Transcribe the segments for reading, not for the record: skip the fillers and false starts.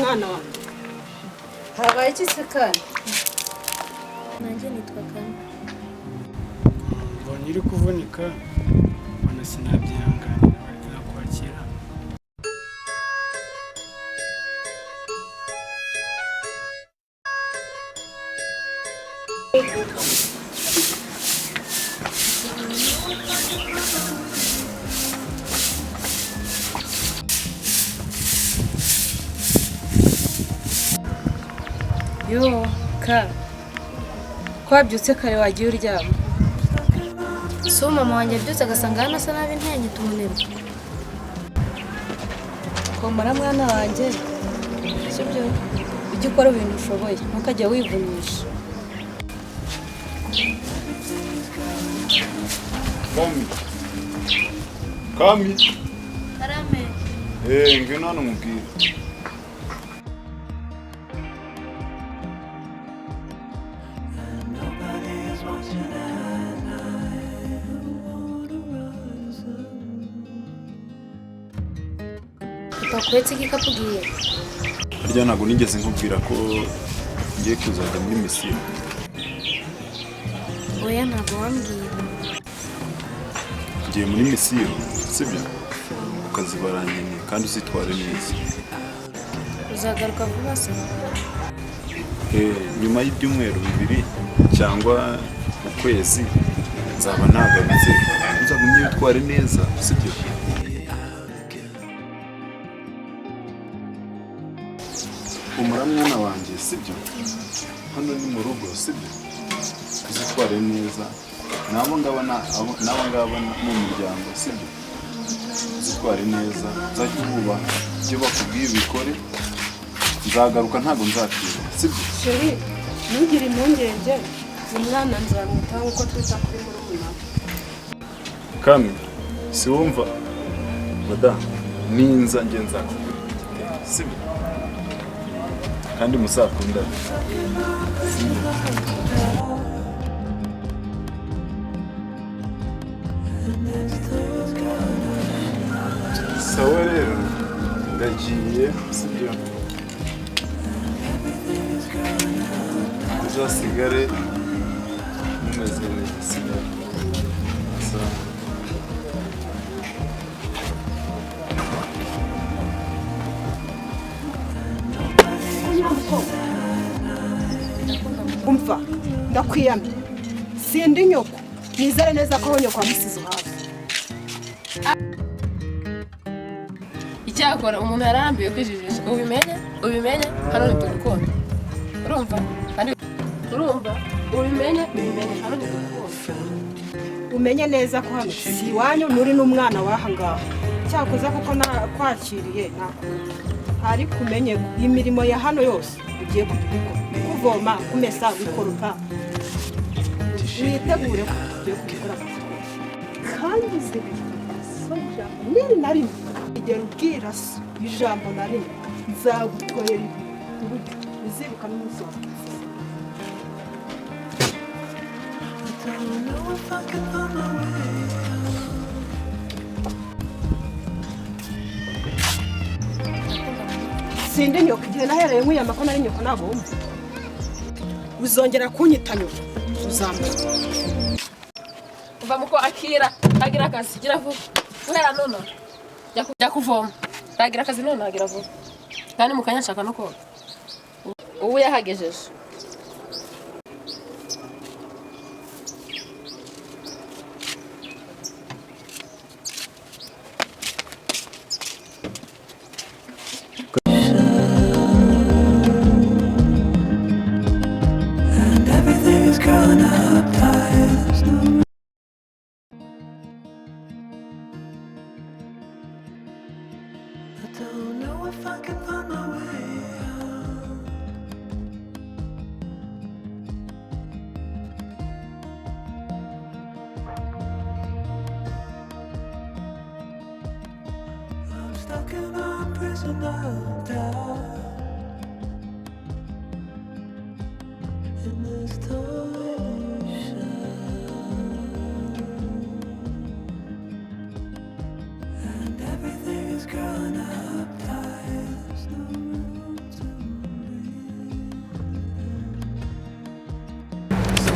Mwana wanjye. Habaye iki se kandi? Nanjye nitwa Kami. Mbonye uri kuvunika, mbona sinabyihanganira, nakwakira. Yo, ka. Ko wabyutse kare, wagiye uryama? Si uwo mama wanjye abyutse agasanga hano asa nabi, ntiyanyita umunebwe? Komora mwana wanjye. Sibyo? Ujye ukora ibintu ushoboye, ntukajye wivunisha. Kami. Kami. Karame. Eh, ngwino hano mubwire. Papa, kuretse igikapu ugiye? Harya ntabwo nigeze nkubwira ko ngiye kuzajya muri misiyo? Oya, ntabwo wambwiye. Ngiye muri misiyo, sibyo? Ku kazi barankeneye kandi uzitware neza. Uzagaruka vuba se? Eh, nyuma y'ibyumweru 2 cyangwa ukwezi nzaba nagarutse. Uzagumye witware neza, sibyo? Humura mwana wanjye, sibyo? Hano ni mu rugo, sibyo? Uzitware neza. N'abo ngabo n'abo ngabo ni umuryango, sibyo? Uzitware neza, uzajye ububaha, ibyo bakubwiye ubikore. Nzagaruka, ntabwo nzatinda, sibyo? Chérie, ntugire impungenge, umwana nzamwitaho nk'uko twita kuri murumuna we. Kami, si wumva? Madamu, ninza njye nzakugurira igitenge, sibyo? Kandi muzakundane, sibyo? Sawa rero, ndagiye, sibyo? Muzasigare mumeze neza, sibyo? Sawa. Umva, ndakwiyamye, sindi nyoko. Nizere neza ko aho nyoko wamusize hafi. Icyakora umuntu yarambiwe kwijijisha. Ubimenye, ubimenye, hano ntitugukunda, urumva? Kandi urumva, ubimenye, ubimenye, hano ntitugukunda. Umenye neza ko hano si iwanyu, nuri n'umwana w'aha ngaha. Cyakoze kuko nakwakiriye nakunda, ariko umenye ko imirimo ya hano yose ugiye kujya ubikora: kuvoma, kumesa, gukoropa. Witegure ko ugiye kubikora akazi kose. Kandi uzibikora so ijambo n'iri na rimwe igera ubwira so ijambo na rimwe, nzagukorera ibintu ku buryo uzibuka n'umunsi wawe. I don't know if I can find my way out. Sindi nyoko. Igihe nahereye nkwiyama ko nari nyoko, ntabwo wumva. Uzongera kunyita nyoko, uzamura. Uva muko, akira, agira akazi, gira vuba. Guhera none jya kuvoma, ragira akazi none, agira vuba. Kandi mu kanya nshaka no koga ubu yahagejeje. And everything is curling up tight. There's no I don't know if I can find my way out. I'm stuck in a prison of doubt. In this tiny shell. And everything is curling up tight. There's no room to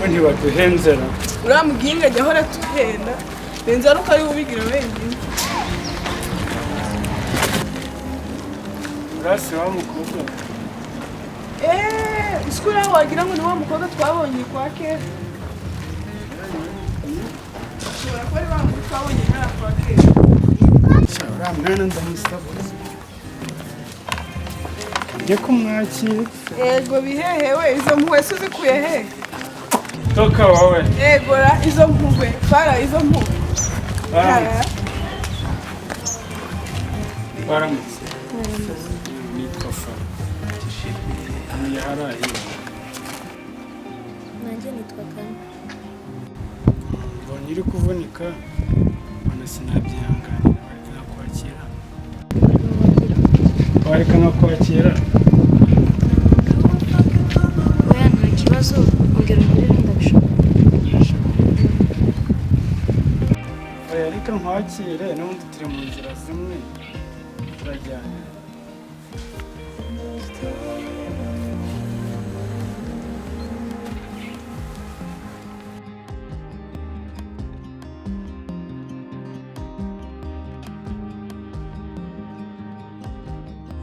Ko ntibaduhenzera. Uriya muginga ajya ahora atuhenda, benza ari uko ari we ubigira wenyine. Urasi wa mukobwa. Eee, isi uriya wagira ngo ni wa mukobwa twabonye kwa kera. Ushobora kuba ari wa wundi twabonye hariya kwa kera. Sha, uriya mwana ndamusaba. Njye kumwakira. Ego bihehe we, izo mpuhwe se uzikuye he? Toka wowe. Ego ra, izo mpuhwe, fara izo mpuhwe. Baramutse. Baramutse. Nitwa Fara. Ntuye hariya hirya. Nanjye nitwa Kane. Mbonye uri kuvunika, mbona sinabyihanganira, wareka nkakwakira. Wareka nkakwakira. Oya, nta kibazo, ongera ungurire, ndabishobora. Oya, reka nkwakire, n'ubundi turi mu nzira zimwe turajyana.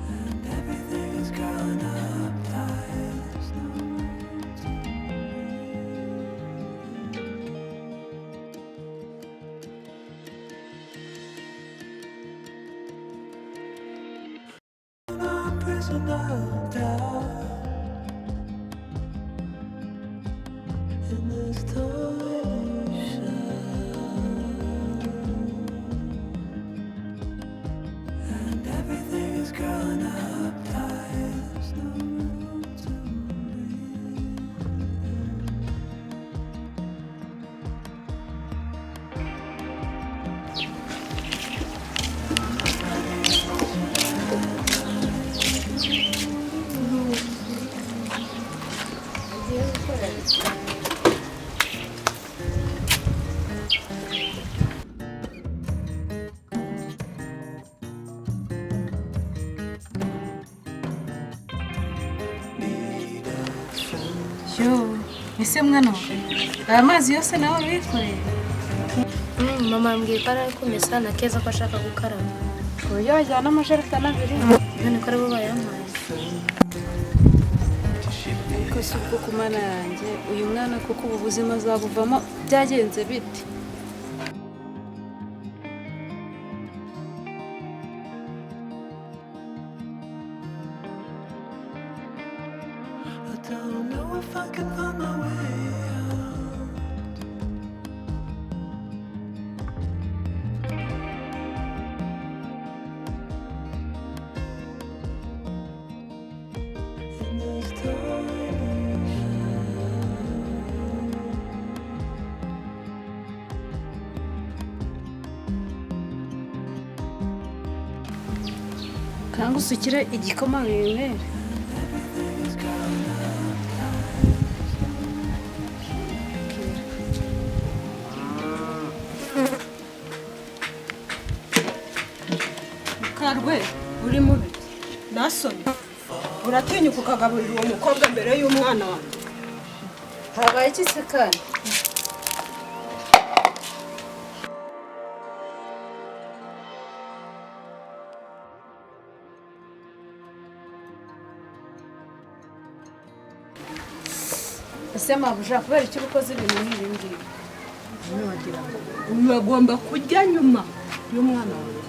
And everything is curling up tight. There's no room to breathe. I'm a prisoner of doubt. In this tiny shell. And everything is curling up tight. There's no room to breathe. Yo, ese mwana wawe, aya mazi yose nawe wikoreye? Mama yambwiye ko ari kumesa na Keza ko ashaka gukaraba. Ku buryo wajyana amajerekani abiri? None ko aribo bayampaye. Ariko si ubwo ku Mana yanjye, uyu mwana kuko ubu buzima azabuvamo byagenze bite? I don't know if I can find my way out. In this tiny shell. Kanga usukire igikoma winywere. Everything is curling up tight. Karwe, uri mubi nasoni, uratinyuka ukagaburira uwo mukobwa mbere y'umwana wanjye? Habaye iki se kandi? Ese mabuja, kubera icyo uba ukoze ibintu nk'ibi ngibi? Bagomba kurya nyuma y'umwana wanjye.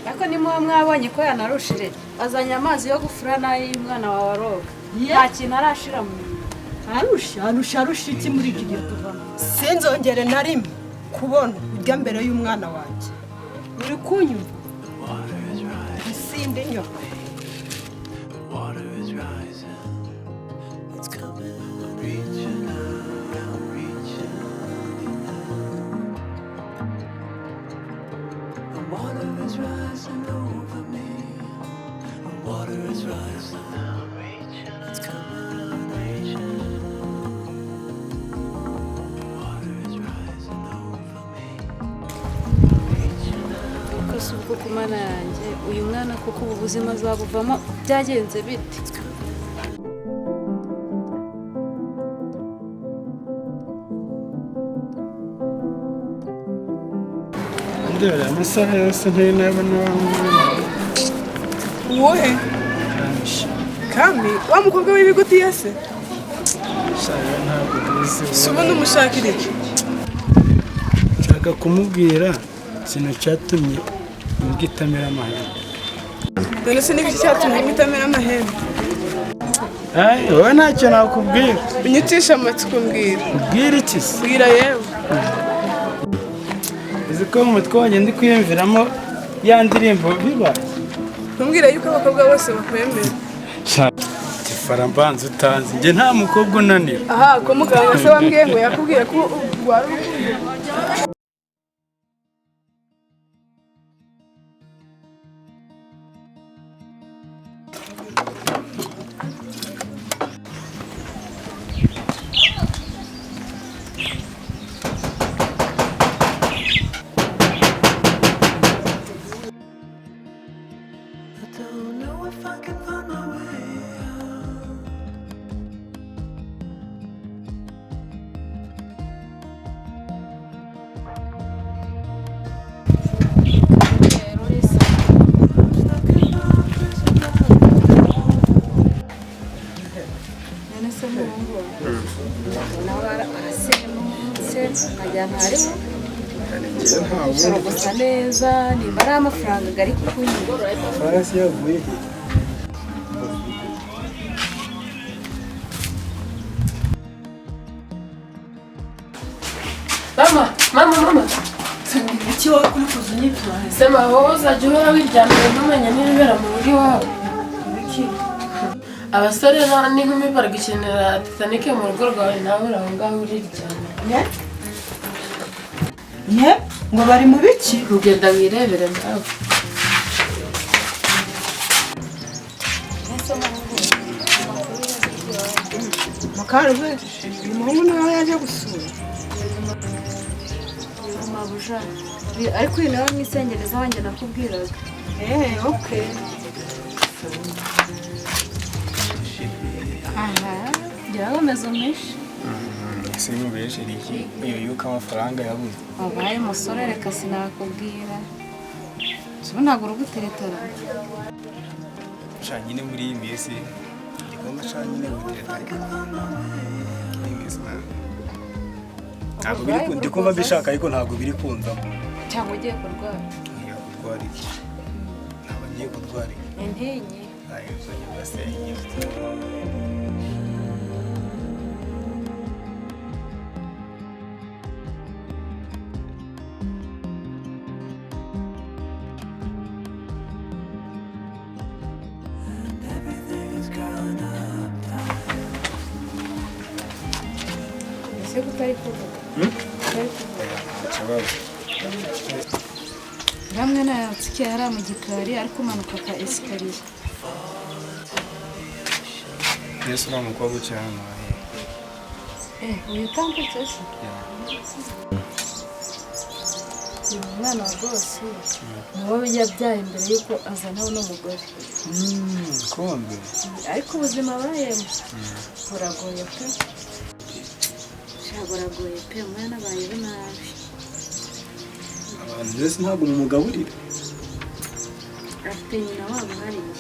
Ariko nimuba mwabonye ko yanarushire, azanye amazi yo gufura n'ay'umwana wawe aroga. Nta kintu arashira mu nda. Arusha, arusha, arusha iki muri iki gihe tuvamo? Sinzongere na rimwe kubona urya mbere y'umwana wanjye. Uri kunyumva? Water is rising. Sindi nyoko. The water is rising. It's coming. I'm reaching out. I'm reaching out. The water is rising over me. The water is rising. I'm reaching. It's coming. I'm reaching. The water is rising over me. I'm reaching out. Ariko si ubwo ku Mana yanjye, uyu mwana kuko ubu buzima azabuvamo byagenze bite? It's coming. Ndebera amasaha yose ntinabona wa mwana. Uwuhe? Kami, wa mukobwa w'ibigutiya se? Shayo ntabwo bizi. Si ubundi umushakira iki? Nshaka kumubwira ikintu cyatumye imbwa itamera amahembe. None se n'iki cyatumye imbwa itamera amahembe? Ay, wowe ntacyo nakubwira. Unyicisha amatsiko mbwira. Ubwira iki se? Mbwira yewe. Uzi ko mu mutwe wanjye ndi kwiyumviramo ya ndirimbo bibaye. Ntumbwire yuko abakobwa bose bakwemera. Tifara mbanza utanzi, njye nta mukobwa unanira. Aha, ko muganga se wambwiye ngo yakubwiye ko urwara urukundo. I don't know if I can find my way out. None se muhungu wawe nawe arasemutse nkajyana harimo ushobora gusa neza nimba ari amafaranga ari kukunyura. Farasi yavuye he? Mama, mama, mama. Iki wowe kuri kuza unyitura? Sema wowe uzajya uhora wiryamiye ntumenye n'ibibera mu rugo iwawe. Abasore n'inkumi bari gukinira Titanic mu rugo rwawe nawe uri aho ngaho uriryamye. Ye, ngo bari mu biki? Ugenda wirebere nawe. Mukarwe, uyu muhungu nawe yaje gusura. Mabuja, ariko uyu nawe mwisengereza wanjye nakubwiraga. Okay. Aha, ngira ngo umeze umwishe. Ese mubeshere iki iyo yuko amafaranga yabuze? Wabaye umusore reka sinakubwira. Ubu ntabwo uri guteretara. Sha nyine muri iyi minsi ndi kumva sha nyine gutereta ariko muri iyi minsi ntabwo biri ndi kumva mbishaka ariko ntabwo biri kunzamo. Cyangwa ugiye kurwara. Ngiye kurwara iki? Ntabwo ngiye kurwara iki. Intinyi. Ayo uzajya ugasenya. Everything is curling up tight. Ese kutari kuvuga? Utari kuvuga. Ikibazo. Ramwe nayatsikiye hariya mu gikari ariko umanuka ka esikariye. Yesu uriya mukobwa uciye hano Eh, uyu utambutse se? Ni umwana wa bose. Ni wowe yabyaye mbere yuko azana uno mugore. Kombe. Ariko ubuzima abayemo buragoye pe. Sha buragoye pe, umwana abayeho nabi. Abantu bose ntabwo mumugaburira. Afite nyina wabo hariya.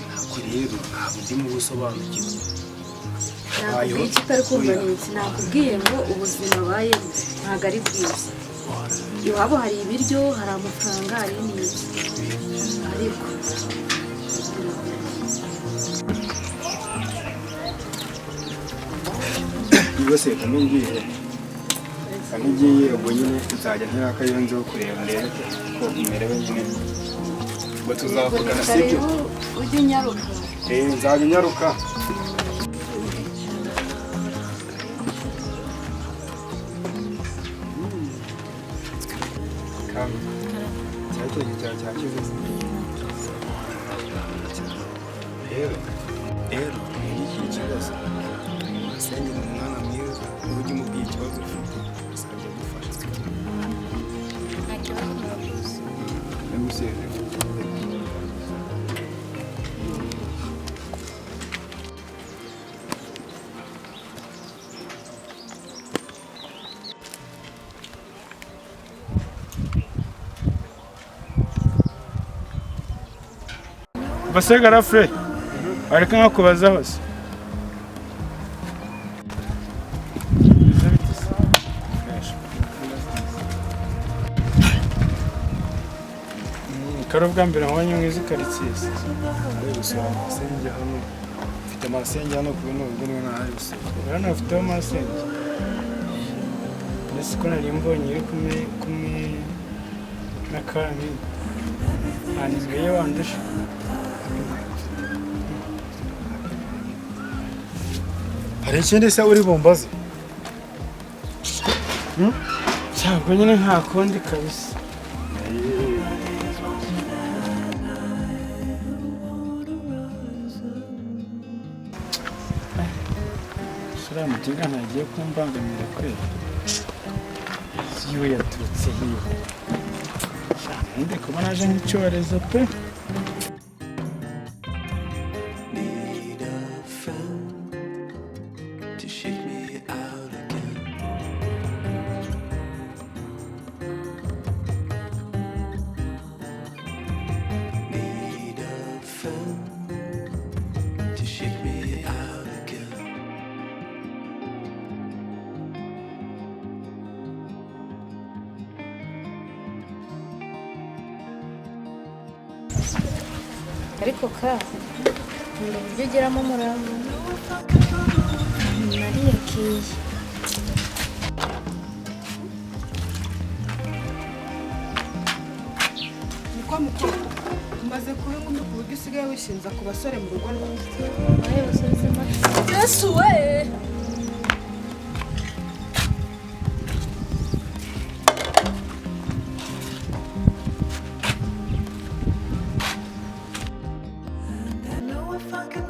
Ntabwo rero ntabwo ndimo gusobanukirwa. Nakubwiye icyo utari kumva ni iki? Nakubwiye ngo ubuzima abayemo ntabwo ari bwiza. Iwabo hari ibiryo, hari amafaranga, hari n'iki. Ariko Ubwo se kamwe ngiye. Kamwe ngiye ubwo nyine nzajya ntera akayonze ho kureba ndebe ko umerewe nyine. Ubwo tuzavugana sibyo? Ujye unyaruka. Nzajya unyaruka. Kami. Cyacyenge cyawe cyakize. Rero, rero, ni iki kibazo? Masenge ni umwana mwiza, ujye umubwira ikibazo ufite, azajya agufasha. Nta kibazo murakoze. Ndamusezeye. Basegara fure ariko nkakubaza hose. Kari ubwa mbere nkubonye mu izi karitsiye se. Ari gusura amasenge hano. Mfite amasenge hano ku bino bigo niwe nahari gusura. Urabona ufiteho amasenge. Mbese ko nari mbonye uri kumwe kumwe na Kami. Hanyuma iyo wandusha. Hari ikindi se uri bumbaze? Cyangwa nyine nta kundi kabisa. Sura mutinga ntagiye kumbangamira kweli. Yiwe yaturutse hiwe. Ndi kubona aje nk'icyorezo pe. Need a friend to shake me out again. Need a friend to shake me out again. Ariko ka nkunda uburyo ugeramo umurava. Nariyakiye. Niko mukuru umaze kuba inkumi ku buryo usigaye wishinza ku basore mu rugo rwawe. Ayo basore z'amata. Yesu we! I know if I can